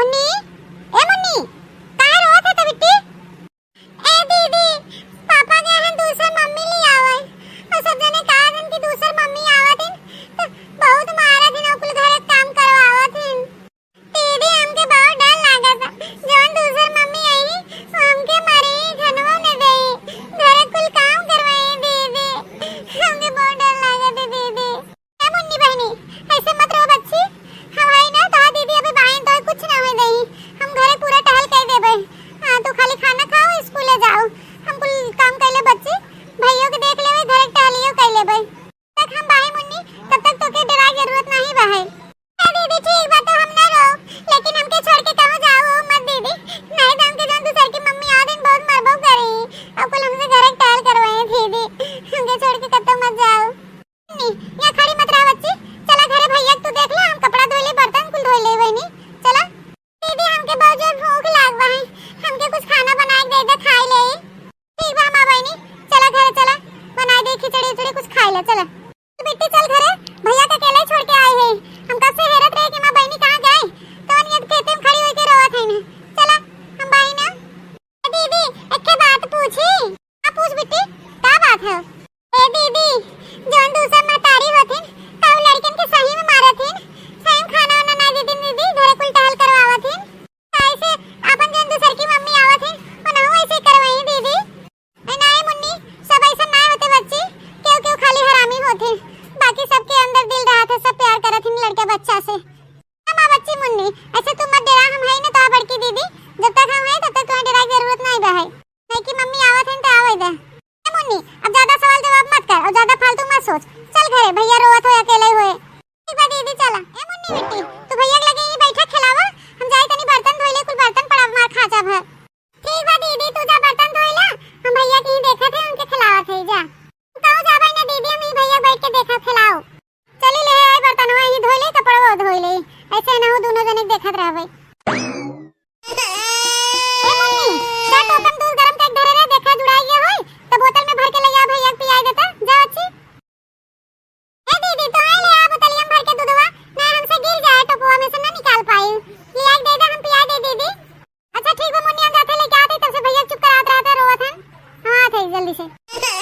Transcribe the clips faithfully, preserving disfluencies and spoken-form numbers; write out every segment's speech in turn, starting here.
मुन्नी, ए मुन्नी, काहे रोवत है त बिट्टी? ए दीदी, पापा गए हैं दूसर मम्मी ले आवे। और सब जने कहा हन कि दूसर मम्मी आवत हन, तो बहुत मारत हन, और कुल घर के काम करवावत हन। दीदी, हमके बहुत डर लागत है। जौन दूसर मम्मी आई, वो हमके मारी, घनवा में देई, घर के कुल काम करवाई दीदी। हमके बहुत डर लागत है दीदी। ए मुन्नी बहिनी, ऐसे मत रो बच्ची, हम हई ना, तोहार दीदी अभी बाहिन, तोहे कुछ ना होए देई। हम घरे पूरा टहल कर देबे। हाँ, तू खाली खाना खाओ, स्कूले जाओ। हम कुल काम कर ले बच्ची, भैया के देख लेबे, घर के टहलियो कर लेबे। तक हम बाही मुन्नी, तब तक तोके डराए जरूरत नहीं बा है। ए दीदी, ठीक बा, तो हम ना रो, लेकिन हमके छोड़ के कहूँ जाओ मत दीदी, नहीं तो हमके जौन दूसर की मम्मी आ दिन बहुत मरबो करी, और कुल हमसे घर के टहल करवाए दीदी, हमके छोड़ के कतौ मत जाओ। नी, यहाँ खड़ी मत रह बच्ची, चला घरे भैया के तू देख ले, हम कपड़ा धोई ले, बर्तन कुल धोई ले बहिनी, चला। दीदी, हमके बहुत जोर भूख लाग बा है, हमके कुछ खाना बना के दे दे, खाई ले। ठीक बा, हम आ बहिनी, चला घरे चला, बनाई दे खिचड़ी उचड़ी, कुछ खाई ले, चला। बिट्टी चल घरे, भैया के अकेले छोड़ के आई है, हम कब से हेरत रहे कि माँ बहिनी कहाँ गए, कौन ये खेते में खड़ी होके रोवत है ना, चला, हम बाई ना। दीदी, एक ठे बात पूछी? हाँ, पूछ बिट्टी, का बात है? ए दीदी, जौन दूसर महतारी होथिन, का उ लड़कन के सही में मारथिन? सही में खाना वाना ना देथिन दीदी, घरे कुल टहल करवावथिन? ऐसे अपन जौन दूसर की मम्मी आवथिन, उनहु ऐसे करवाई दीदी। ए नाई मुन्नी, सब ऐसा ना होते बच्ची, केहू केहू खाली हरामी होते, बाकी सबके अंदर दिल रहत है, सब प्यार करथिन लड़का बच्चा से। ना माँ बच्ची मुन्नी, ऐसे तू मत डरा, हम है ना तो बड़की दीदी, जब तक हम हैं तब तक तुम्हें डराए की जरूरत नहीं बा है। नहीं कि मम्मी आवत हैं तो आवे दे। ए मुन्नी, अब ज्यादा सवाल जवाब मत कर और ज्यादा फालतू मत सोच। चल घरे, भैया रोवत होए, अकेले होए। ठीक बा दीदी, चला। ए मुन्नी बिट्टी, तू भैया के लगे ही बैठा खिलावा, हम जाई तनी बर्तन धोई ले, कुल बर्तन पड़ा मार खाचा भर। ठीक बा दीदी, तू जा बर्तन धोई ला, हम भैया के ही देखत है, उनके खिलावत है जा। तू कहूँ जाबे ना दीदी, हम ही भैया बैठ के देखा खिलाओ। चली ले आई बर्तनवा, ही धोई ले, कपड़वा धोई ले, ऐसे ना हो दोनों जने देखत रहबे। ए मुन्नी, जा टोकन दूध गरम कइके धरे रहे, देखा जुड़ाई गया होई, तो बोतल में भर के ले आ भैया के पियाई देता, जा अच्छी। ए दीदी, तो आई ले आ बोतलिया में भर के दूधवा, ना हमसे गिर जाए टोपवा में से ना निकाल पाई, ले आई दे दे, हम पियाई दे दीदी। अच्छा ठीक बा मुन्नी, हम जाते लेके आते, तब से भैया चुप करात रहते, रोवत हैं। हाँ, आते जल्दी से। ले,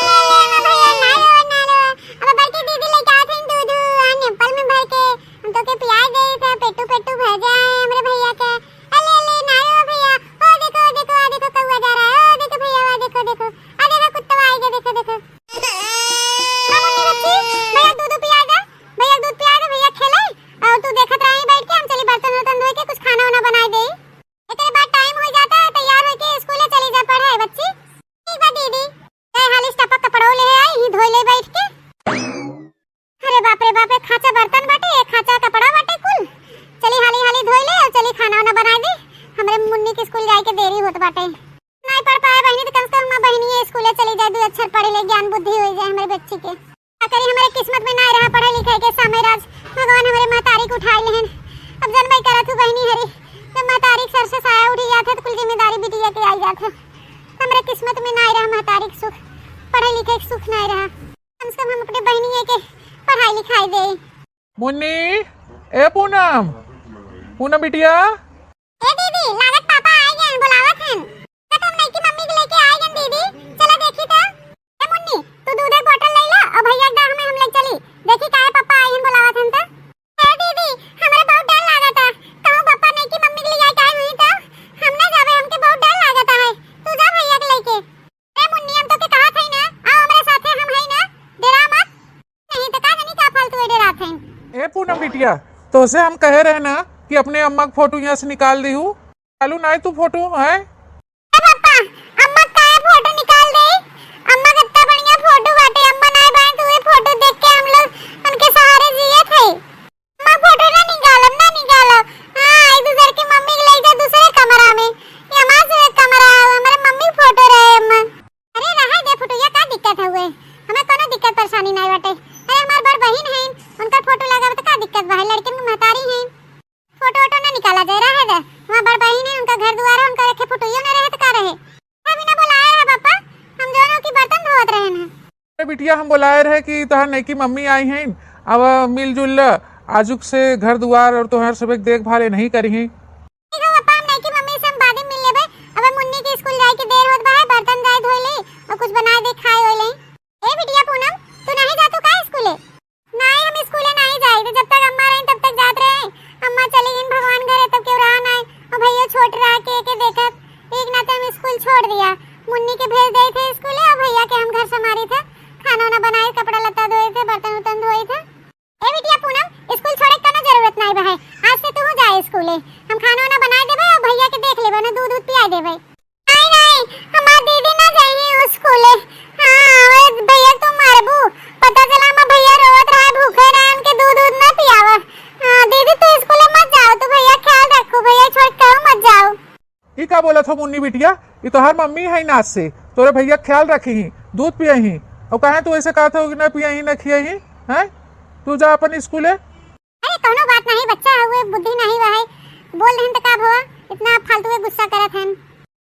ले, ले, भैया, ना रो, ना रो। अब बड़की दीदी लेके आते हैं दूध, हाँ, निप्पल में भर के। हम तो के पियाई दे थे, पेटू पेटू भर जाए हमरे भैया के। अरे ले, ना रो भैया, ओ देखो, ओ देखो, आ देखो कौआ जा रहा है, ओ देखो भैया, ओ देखो, देखो, आ देखो कुत्ता आएगा, देखो, देखो। हाँ, मुन्नी बच्ची, भैया दूध पियाई दे, भैया दूध पियाई दे, भैया खेले, और तू देखत रही बैठ के, हम चली बर्तन वर्तन धोए के कुछ खाना वाना बनाई दे। एकरे बाद टाइम हो जाता है, तैयार होके स्कूले चली जा पढ़े बच्ची। ठीक बा दीदी। ए हाली से टपक कपड़ो ले आई, ही धोई ले बैठ के। अरे बाप रे बाप, एक खांचा बर्तन बाटे, एक खांचा कपड़ा बाटे कुल। चली हाली हाली धोई ले और चली खाना वाना बनाई दी। हमरे मुन्नी के स्कूल जाए के देरी होत बाटे। नहीं पढ़ पाए बहिनी तो कम से कम हमार बहिनी स्कूले चली जाए, दू अक्षर पढ़ ले, ज्ञान बुद्धि हो जाए हमरे बच्ची के। का करी, हमरे किस्मत में नाय रहा पढ़े लिखे के, समय राज भगवान हमरे महतारी के उठाई लेहन। अब जनबे करत हूँ बहिनी हरी, जब महतारी के सर से साया उठी जात है तो कुल जिम्मेदारी बिटिया के आई जात है। हमरे किस्मत में नाय रहा महतारी के सुख, पढ़े लिखे के सुख नाय रहा। कम से कम हम अपने बहिनी के पढ़ाई लिखाई दे। मुन्नी, ए पूनम, पूनम बिटिया। ए दीदी, लागत पापा आ गए हैं, बुलावत हैं। तो तुम नई की मम्मी के लेके आ गए दीदी, चला देखी तो। ए मुन्नी, तू दूध के बोतल ले ला और भैया के हमें हम ले चली, देखी काहे पापा आए हैं बुलावत हैं तो। ए दीदी, हमरे बहुत डर लागत है, कहूँ पापा नई की मम्मी के लिए आए हुई तो हम ना जावे, हमके बहुत डर लागत है, तू जा भैया के लेके। ए मुन्नी, हम तो के कहा थे ना, आओ हमरे साथे, हम है ना, डरा मत। नहीं तो का जानी का फालतू एडे रात है। ए पूनम बिटिया, तोसे हम कहे रहे ना कि अपने अम्मा के फोटो यहाँ से निकाल दीहू। निकालू नाय तू फोटो, हैं? ए पापा, अम्मा का फोटो निकाल दे? अम्मा कितना बढ़िया फोटो बाटे, अम्मा नाय बाटे तो ये फोटो देख के हम लोग उनके सहारे जियत है। अम्मा फोटो ना निकालब, ना निकालब। हाँ, एक दूसरे की मम्मी के ले जा दूसरे कमरा में। ये हमारे से एक कमरा है, हमारे मम्मी फोटो रहे अम्मा। अरे रहा दे फुटुया, का दिक्कत हउए? हमें कोनो दिक्कत परेशानी नाय बाटे। अरे हमार बड़ बहिन हईन, उनकर फोटो लगावे त का दिक्कत बा? लड़किन के महतारी हईन, फोटो वोटो ना निकाला जाए, रहे दे। हमार बड़ बहिन है, उनका घर दुआर है, उनका रखे फुटुयो ना रहे त का रहे? अभी ना बुलाए रहे पापा, हम दोनों की बर्तन धोवत रहे हैं। अरे बिटिया, हम बुलाए रहे कि तोहार नईकी मम्मी आई हैं, अब मिलजुल ल, आजुक से घर दुआर और तोहार सबके देखभाल एनही करिहीं। ठीक है पापा, हम नइकी मम्मी से हम बादे में मिल लेबे। अब मुन्नी के स्कूल जाए के देर होत बा है, बर्तन जाए धोई ले और कुछ बनाए दे खाए होई ले। ए बिटिया पूनम, तू नहीं जातू का स्कूले? नहीं, हम स्कूले नहीं जाई, तो जब तक अम्मा रही तब तक जात रहे। अम्मा चली गई भगवान घरे, तब केहू रहा नहीं, और भैया छोट रहा के, के देखत, एक नाते हम स्कूल छोड़ दिया। मुन्नी के भेज दे थे स्कूले और भैया के हम घर संभारी थे, खाना वाना बनाए, कपड़ा लत्ता धोए थे, बर्तन उर्तन धोए थे। ए बिटिया पूनम, स्कूल छोड़े के कोनो जरूरत नाई बा है। आज से तू जा स्कूले। हम खाना वाना बनाए देबे और भैया के देख लेबे, उन्हें दूध दूध पियाए देबे। नहीं, नहीं, हमार दीदी ना जाई स्कूले। हाँ, अबे भैया तू मरबू। पता चला हमार भैया रोवत रहा, भूखे रहा, उनके दूध दूध ना पियावा। हाँ, दीदी तू स्कूले मत जाओ, तू भैया ख्याल रखो, भैया छोड़ के कहूँ मत जाओ। ई का बोलत हो मुन्नी बिटिया? ई तोहार मम्मी है नाच से, तोरे भैया ख्याल रखी ही, दूध पियही। और कहे तू ऐसे कहत हो कि ना पियही ना खियही, हैं? तू जा अपन स्कूले। अरे कौनो बात नहीं, बच्चा हुए, बुद्धि नहीं बा है, बोल देहन त का भवा, इतना फालतू के गुस्सा करत हन।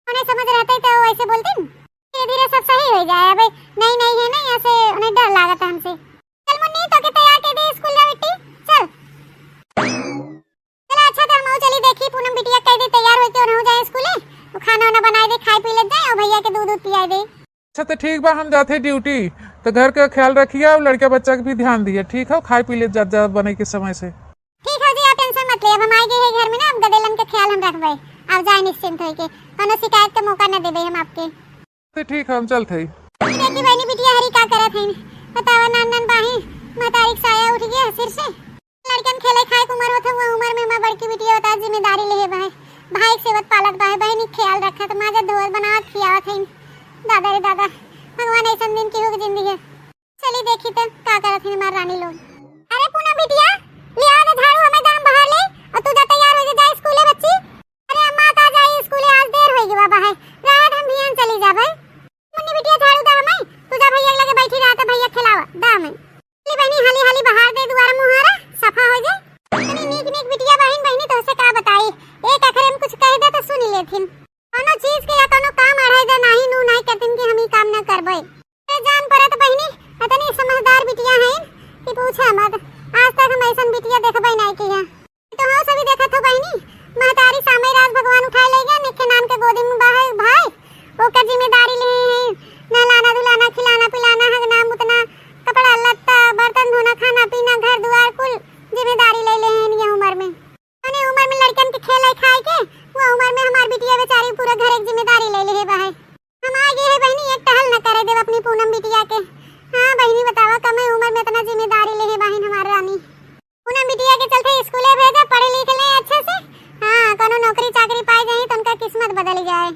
उन्हें समझ रहते तो ऐसे बोलतीन, धीरे धीरे सब सही हो जाए। अबे नई नई है ना, यहाँ से उन्हें डर लागत है हमसे। चल मुन्नी, तो के तैयार कर दे स्कूल जा बेटी, चल। चला अच्छा, तो हम चली देखी पूनम बिटिया कह दे तैयार होके उन्हें जाए स्कूले, तो खाना वाना बनाए दे, खाए पी ले जाए और भैया के दूध दूध पियाए दे। अच्छा तो ठीक बा, हम जाते ड्यूटी, तो घर का ख्याल रखिए और लड़का बच्चा के भी ध्यान दिए, ठीक है? खाए पी ले जात जात बने के समय से। ठीक है जी, आप टेंशन मत ले, अब हम आए गए हैं घर में ना, अब गदेलन के ख्याल हम रखबे। आप जाए निश्चिंत होके, कोनो शिकायत का मौका न देबे हम आपके। तो ठीक है, हम चलत हई। देखी बहनी बिटिया हरी का करत है, बतावा नान नान बाही, महतारी के साया उठ गया सिर से। लड़कन खेले खाए के उम्र होत है, वो उम्र में हमार बड़की बिटिया बता जिम्मेदारी लेहे बा है, भाई के सेवत पालत बा है, बहनी के ख्याल रखत, माजत धोवत बनावत खियावत है। दादा रे दादा, भगवान ऐसन दिन केहू के जिंदगी है। चली देखी त का करत है हमार रानी लोग। अरे पूनम बिटिया, ले आ ना झाड़ू, हमें दाम बाहर ले, और तू जा तैयार हो जा स्कूले बच्ची। अरे अम्मा, त जाई स्कूले, आज देर होई गवा बा है, रात हम बिहान चली जाबे। मुन्नी बिटिया झाड़ू दा हमें, तू जा भैया के लगे बैठी रहा, त भैया खिलावा, दा हमें। चली बहनी, हाली हाली बहार दे दुआरा मुहारा, सफा हो जाए। इतनी नीक नीक बिटिया बहिन, बहिनी तोहसे का बताई, एक अखरे में कुछ कह दे तो सुनी लेथिन। कोनो चीज के या कोनो काम अढ़ाई दे, नाही नू नाही कहतिन कि हम ई काम न करबे। ए जान परत बहिनी, इतनी समझदार बिटिया हैं कि पूछे मत, आज तक हम ऐसन बिटिया देखबे नहीं किया। तो हो सभी देखत हो बहिनी, महतारी सामई राज भगवान उठाए ले गया, निखे नाम के गोदी में बा है भाई, ओकर जिम्मेदारी ले हैं, नहलाना धुलाना, खिलाना पिलाना, हगना मुतना, कपड़ा लत्ता, बर्तन धोना, खाना पीना, घर दुआर, कुल जिम्मेदारी ले ले हैं ये उम्र में। अपने उम्र में लड़कन के खेले खाए के, वो उम्र में हमार बिटिया बेचारी पूरा घर एक जिम्मेदारी ले ले है बा है। हम आ गए हैं बहिनी, एक टहल न करे देब अपनी पूनम बिटिया के। हाँ बहिनी बतावा, कमे उम्र में इतना जिम्मेदारी ले है बहिन हमार रानी। पूनम बिटिया के चलते स्कूले भेजा, पढ़े लिख ले अच्छे से। हाँ, कोनो नौकरी चाकरी पाए जाही तो उनका किस्मत बदल जाए।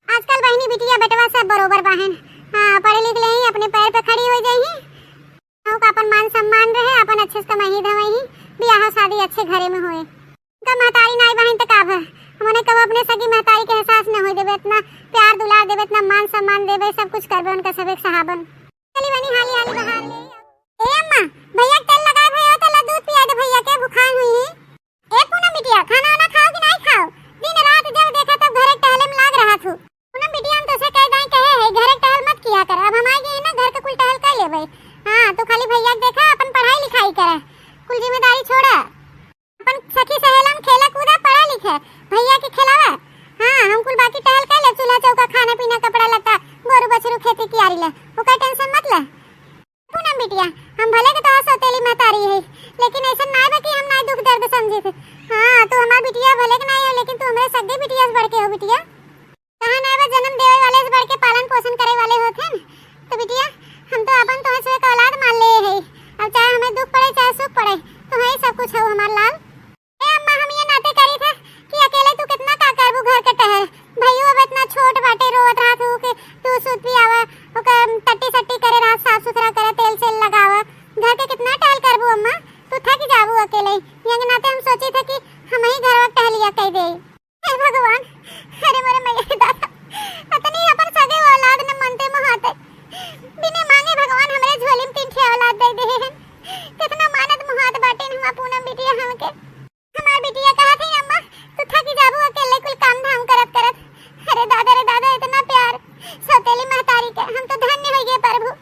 आजकल बहिनी बिटिया बेटवा सब बरोबर बाहन। हाँ, पढ़े लिख ले ही, अपने पैर पे खड़ी हो जाई। ओका अपन मान सम्मान रहे, अपन अच्छे से कमाई धमाई, बियाह शादी अच्छे घरे में होए। उनका महतारी नाई बहिन त का भा, हम उन्हें कब अपने सगी महतारी के एहसास न होए देबे, इतना प्यार दुलार देबे, इतना मान सम्मान देबे, सब कुछ करबे उनका सब एक सहाबन। चली बनी हाली हाली बहार ले। ए अम्मा, भैया के तेल लगा, भैया के ला दूध पिया दे, भैया के भुखान हुई है। ए पूनम बिटिया, खाना वाना खाओ कि नहीं खाओ? दिन रात जब देखा तब घरे टहले में लाग रहा थू। पूनम बिटिया, हम तोसे कह दाई कहे है, घरे टहल मत किया कर। अब हम आ गए ना, घर के कुल टहल कर लेबे। हाँ, तू खाली भैया के देखा, अपन पढ़ाई लिखाई करे, कुल जिम्मेदारी छोड़ा। अपन सखी सहेला में खेला कूदा, पढ़ा लिखे, भैया के खिलावा। हाँ, हम कुल बाकी टहल कर ले, चूल्हा चौका, खाना पीना, कपड़ा लत्ता, गोरू बछरू, खेती कियारी ले, ओकर टेंशन मत ले। पूनम बिटिया, हम भले के तोहार सौतेली महतारी है, लेकिन ऐसा ना बा कि हम ना दुख दर्द समझी थे। हाँ, तू हमार बिटिया भले के ना हो, लेकिन तू हमरे सगे बिटिया से बढ़ के हो बिटिया। कहा ना बा, जन्म देवे वाले से बढ़ के पालन पोषण करे वाले होत हैं। तो बिटिया, हम तो अपन तोहर से एक औलाद मान ले है। अब चाहे हमें दुख पड़े, चाहे सुख पड़े, तोहरे सब कुछ हो हमार लाल। ए अम्मा, हम ये नाते करी थे कि अकेले तू कितना का करबू घर के टहल। भैया अब इतना छोट बाटे, रोवत रहा तू के तू सूत भी आवा, ओकर टट्टी सट्टी करे रहा, साफ सुथरा करे, तेल सेल लगावा। घर के कितना टहल करबू अम्मा, तू थक जाबू अकेले। ये नाते हम सोची थे कि हम ही घर टहलिया कह दे। हे भगवान, अरे मोरे मैया के दादा, अतनी अपन सगे औलाद न मनते मोहाते, बिने मांगे भगवान हमरे झोली में तीन ठे औलाद दे दे हैं। कितना मानत मोहात बाटे हमार पूनम बिटिया हमके। हमार बिटिया कहा थी, "अम्मा, तू थकी जाबू अकेले कुल काम धाम करत करत।" अरे दादा रे दादा, इतना प्यार सौतेली महतारी के, हम तो धन्य हो गए प्रभु,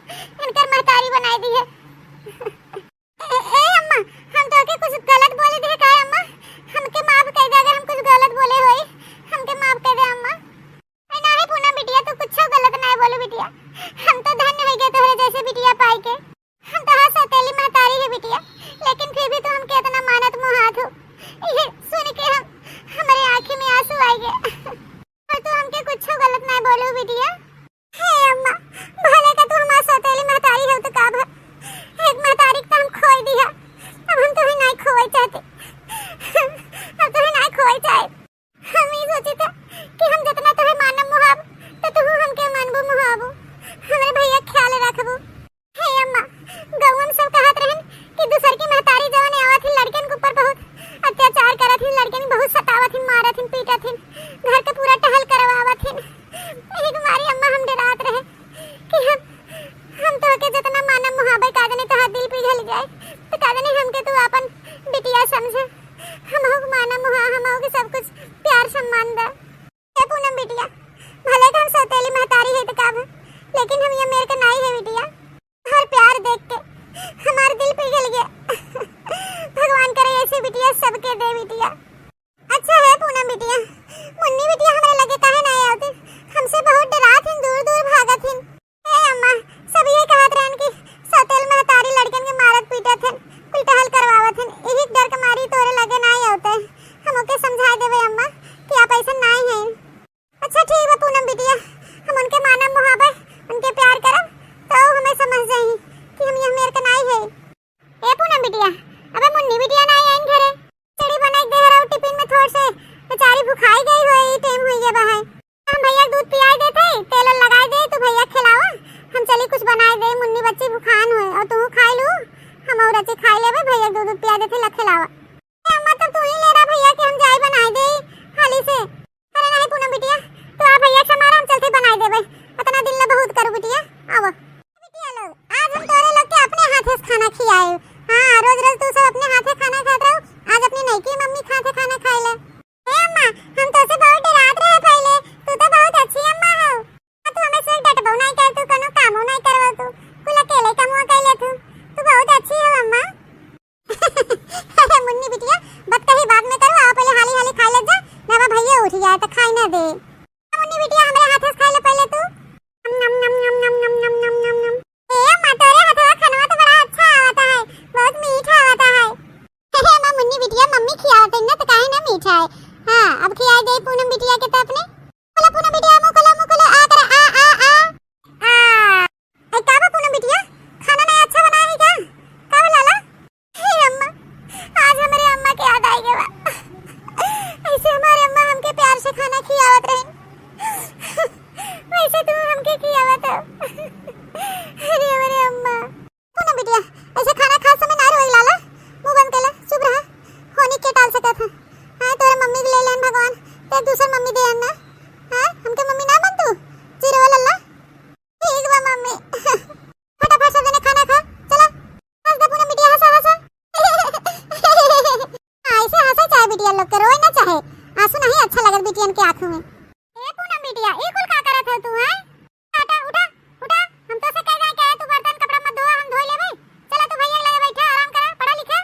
इनकर महतारी बनाए दी है। ए, ए अम्मा, हम तोहके कुछ चाहे। हम ई सोचित है कि हम जतना तोहे मानब मोहाब, त तुहू हमके मानबू मोहाबू, हमरे भैया ख्याल रखबू। हे अम्मा, गौवा में सब कहत रहन कि दूसर की महतारी जवन आवत ही, लड़कन के ऊपर बहुत अत्याचार करत ही, लड़कन के बहुत सतावत ही, मारत ही, पीटत ही, घर के पूरा टहल करवावत ही। यही के मारी अम्मा हम डरात रहे कि हम, हम तोहके जतना मानब मोहाबे, का जाने तोहार दिल पिघल जाए, तो का जाने हमके तू आपन बिटिया समझे। हमहू के मानब मोहा, हमहू के सब कुछ प्यार सम्मान दे। ए पूनम बिटिया, भले तो हम सौतेली महतारी है तो का भा, लेकिन हम ये मेर के नाई है बिटिया। हर प्यार देख के हमार दिल पिघल गया। भगवान करे ऐसे बिटिया सबके दे बिटिया। अच्छा है पूनम बिटिया, मुन्नी बिटिया हमारे लगे काहे ना आवती? हमसे बहुत डरात हिन, दूर दूर भागत हिन। ए अम्मा, सब ये कहत रहन कि सौतेल महतारी लड़कन के मारत पीटत हन, कुल टहल करवावत हन, यही डर के मारी तोरे लगे ना आवते। हम ओके समझाए देबे अम्मा कि आप ऐसा नाई हैं। अच्छा ठीक बा पूनम बिटिया, हम उनके मानब मोहाबे, उनके प्यार करब, तो ऊ हमें समझ जाई कि हम यह मेर के नाई है। ए पूनम बिटिया, अबे मुन्नी बिटिया नाई आइन घरे। खिचड़ी बनाई दे रहा टिफिन में थोड़ से, बेचारी भुखाई गई होई, ई टाइम होई गया बा है। हम भैया के दूध पियाई देते, तेल उल लगाई दे, तू भैया खिलावा, हम चली कुछ बनाई दे, मुन्नी बच्ची भुखान होए और तू खाई लू, हम और अच्छी खाई लेबे, भैया के दूध, दूध पियाई देते, ला खिलावा। ए अम्मा, तब तू ही ले रहा भैया कि हम जाई बनाई दे हाली से। अरे नहीं पूनम बिटिया, तू आ भैया से हमारा, हम चलते बनाई देबे। इतना दिन ला बहुत करू बिटिया, आवा। बिटिया लोग, आज हम तोरे लोग के अपने हाथे से खाना खियाए। हाँ, रोज रोज तू सब अपने हाथे खाना खात रहो, आज अपनी नईकी मम्मी के हाथे खाना खाए ले। ए अम्मा, हम तो से बहुत डरात रहे पहले, तू तो बहुत अच्छी अम्मा हो। तू हमें से डटबो नहीं कर, तू कोनो कामो नहीं करबो, तू कुल अकेले कमवा कर ले तू, तू बहुत अच्छी हो अम्मा। अरे मुन्नी बिटिया, बात कही बाद में करो, आओ पहले हाली हाली खाई ले जा, ना बा भैया उठ जाए तो खाई ना दे। मुन्नी बिटिया, हमरे हाथे से खाई ले पहले तू। नम, नम, नम। ए अम्मा, तोरे हाथवा खानवा तो बड़ा अच्छा आवता है, बहुत मीठा आवता है। अरे अम्मा, मुन्नी बिटिया मम्मी खियावत है ना, तो काहे ना मीठा है। हाँ, अब खियाई दे पूनम बिटिया के तो अपने। खोला पूनम बिटिया, मुंह खोला, मुंह खोला, आ करे, आ, आ, आ। आ। ए, का बा पूनम बिटिया, खाना नहीं अच्छा बना है क्या? का बा लाला? हे अम्मा, आज हमरे अम्मा के याद आई गवा। ऐसे हमारे अम्मा हमके प्यार से खाना खियावत रही, वैसे तू हमके खियावत हो। अरे हमरे अम्मा। पूनम बिटिया, ऐसे खाना खात समय ना रोई लाला, मुंह बंद कर ले, चुप रहा, होनी के टाल सकत है। हाँ, तोरे मम्मी के ले लेन भगवान, ते दूसर मम्मी दे ना। हाँ, हमके मम्मी ना बन तू, जीरो वाला। ठीक बा मम्मी। फटाफट सब जने खाना खा, चला। हंस दे पूनम बिटिया, हंसा, हंसा। हाँ, ऐसे हंसे चाहे बिटिया लोग के, रोए ना चाहे। आंसू नहीं अच्छा लगत बिटियन के आंखों में। ए पूनम बिटिया, ई कुल का करत हो तू, हैं? हटा, उठा, उठा। हम तो से कह गए क्या है, तू बर्तन कपड़ा मत धोआ, हम धोई लेबे। चला तू भैया के लगे बैठा, आराम करा, पढ़ा लिखा।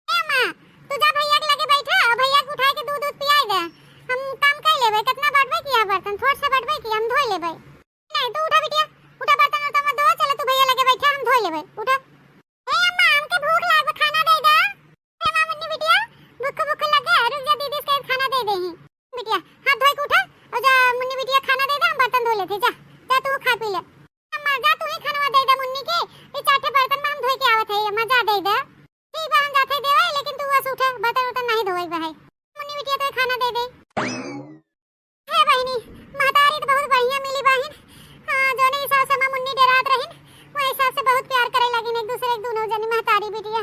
ए अम्मा, तू जा भैया के लगे बैठा, और भैया के उठाए के दूध, दूध पियाई दे। हम काम कर लेबे, कितना बांटबे किया बर्तन, थोड़ से बांटबे किया, हम धोई लेबे। नहीं, तू उठा बिटिया, उठा, बर्तन उर्तन मत धोआ, चला तू भैया लगे बैठा, हम धोई लेबे, उठा। ए अम्मा, हमके भूख लाग बा, खाना दे दे। ए माँ मुन्नी बिटिया, भूख, भूख लगे, रुक जा, दीदी से खाना दे दे ही। बिटिया, हाथ धोए के उठा, और जा मुन्नी बिटिया खाना दे दे, हम बर्तन धो लेते, जा, जा तू खा पी ले। अम्मा, जा तू ही खाना दे दे मुन्नी के, ये चार ठे बर्तन में हम धोए के आवत है, अम्मा जा दे दे। ठीक बा, हम जाते देवे, लेकिन तू बस उठे, बर्तन उर्तन नहीं धोए के बा है। मुन्नी बिटिया तो खाना दे दे। हे बहिनी, महतारी तो बहुत बढ़िया मिली बहिन। हाँ, जोने हिसाब से हमार मुन्नी डेरात रहिन, वो हिसाब से बहुत प्यार करे लगिन एक दूसरे के दोनों जनी महतारी बिटिया।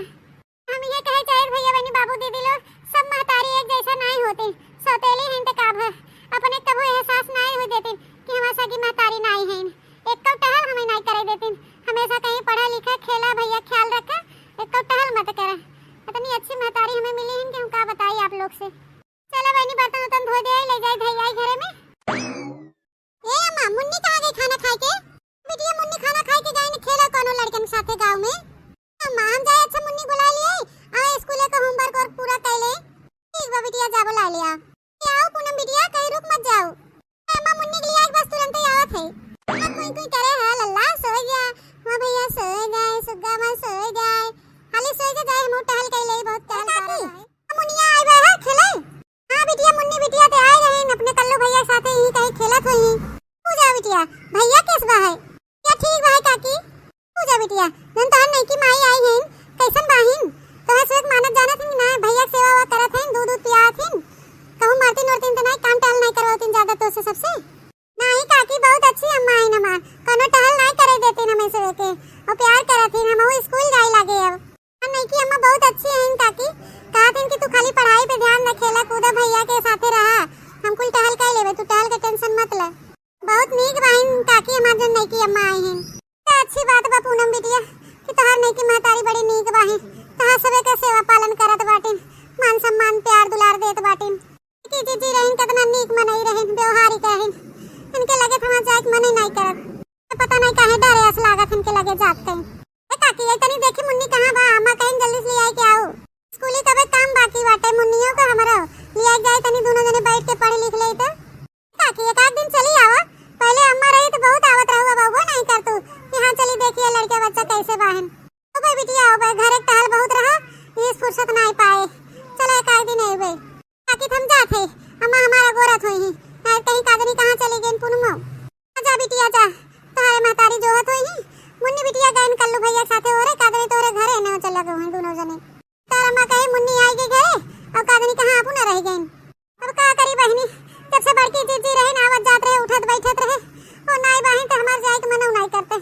हम ये कहे चाहे भैया बहिनी बाबू दीदी लोग, सब महतारी एक जैसा नहीं होते, सौतेली हैं तो का भर, अपने कभो एहसास नहीं हो देते कि हमार सगी महतारी नहीं हैं। एक टहल हमें नहीं करे देते, हमेशा कहीं पढ़ा लिखा, खेला, भैया ख्याल रखा, एक टहल मत करा। इतनी अच्छी महतारी हमें मिली हैं कि हम का बताई आप लोग से। चला बहिनी, बर्तन उर्तन धो दे, ले जाए धैया घरे में। ए अम्मा, मुन्नी कहाँ गई खाना खाए के? बिटिया, मुन्नी खाना खाए के गई न खेला कोनो लड़कन के साथे गाँव में। अम्मा, हम जाए, अच्छा मुन्नी बुला लिए, आ स्कूल का होमवर्क और पूरा कर ले। ठीक बा बिटिया, जा बुला लिया। ए आओ पूनम बिटिया, कहीं रुक मत जाओ। ए अम्मा, मुन्नी के लिए एक बस तुरंत ही आवत है। हाँ, कुई कुई करे है लल्ला, सो गया। हाँ भैया, सो गए, सुग्गा माँ सो गए। हाली सो के जाए, हम टहल के ले, बहुत टहल कर रहा है। मुनिया आए बा है खेले? हाँ बिटिया, मुन्नी बिटिया ते आए रहे अपने कल्लू भैया के साथे, यही कहीं खेलत होई। तू जा बिटिया, भैया केस बा है? क्या ठीक बा है काकी? तू जा बिटिया, जन तोहर नईकी माई आई हैं, कैसन बाहिन? तोहर से मानत जानत हैं ना, भैया के सेवा वा करत हैं, दूध दूध पियात हैं, कहूँ साथे रहा, हम कुल टहल कइ लेबे, तू टहल के tension मत ले। बहुत नीक बाहिन काकी हमार जौन नइकी अम्मा आई हैं। त अच्छी बात बा पूनम बिटिया कि तोहार नइकी महतारी बड़ी नीक बाहिन, तोहार सबे के सेवा पालन करत बाटिन, मान सम्मान प्यार दुलार देत बाटिन। कि जीजी रहिन केतना नीक मनई रहिन, व्यवहारिक रहिन, इनके लगे त हमार जाए के मन ही नाहीं करत। त पता नाहीं काहे डरे अस लागत इनके लगे जात कहीं। ए काकी, ए तनी देखी मुन्नी कहाँ बा? अम्मा कहीं जल्दी से लियाई के आऊ। स्कूली तबे काम बाकी बाटे मुन्नियो का हमरो, लियाई के जाई तनी दुनो जने बैठ के पढ़ लिख लेई त। काकी, एक आध दिन चली आवा, पहिले अम्मा रही त बहुत आवत रहू, अब अबो नाहीं कर तू कि हाँ चली देखिए लड़के बच्चा कैसे बाहन। ओ भाई बिटिया, ओ भाई, घर एक टहल बहुत रहा, ये फुर्सत नाहीं पाए। चलो एक आध दिन अइबे। काकी, हम जात है, अम्मा हमारा गोरत होई ही, नाहीं कहीं काजनी कहाँ चली गई पुनमो। आजा बिटिया जा, तोहरे महतारी जोहत होई ही। मुन्नी बिटिया गइन कल्लू भैया के साथे ओरे, काजनी तोहरे घरे ने चला गए हैं दुनो जने। तार अम्मा कहे मुन्नी आई गई घरे, और काजनी कहाँ आपू ना रह गई। अब का करी बहिनी, जब से बड़की जीजी रहे ना, आवत जात रहे, उठत बैठत रहे, और नाई बहिन त हमार जाए के मनऊ नाई करते।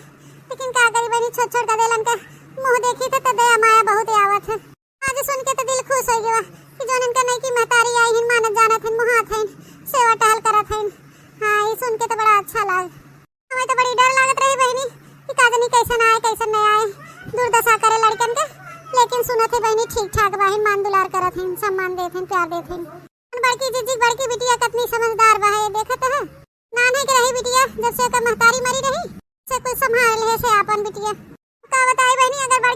लेकिन का करी बहिनी, छोट छोट गदेलन के मुँह देखी थे तो दया माया बहुत आवत है। आज सुन के तो दिल खुश हो गया कि जौन इनका नइकी महतारी आई हिन, मानत जानत हिन, मुहात हिन, सेवा टहल करत हिन। हाँ, ये सुन के तो बड़ा अच्छा लाग। हमें तो बड़ी डर लागत रही बहिनी कि का जनी कैसन आए, कैसन नहीं आए, दुर्दशा करे लड़कन के। लेकिन सुनत ही बहिनी ठीक ठाक बाहिन, मान दुलार करत हिन, सम्मान देत हिन, प्यार देत हिन। बड़की जीजी, बड़की बिटिया कितनी समझदार बा है, देखत है। नान्हे के रही बिटिया, जब से ओकर महतारी मरी रही, से कुछ संभाल ले से आपन बिटिया। का बताई बहिनी, अगर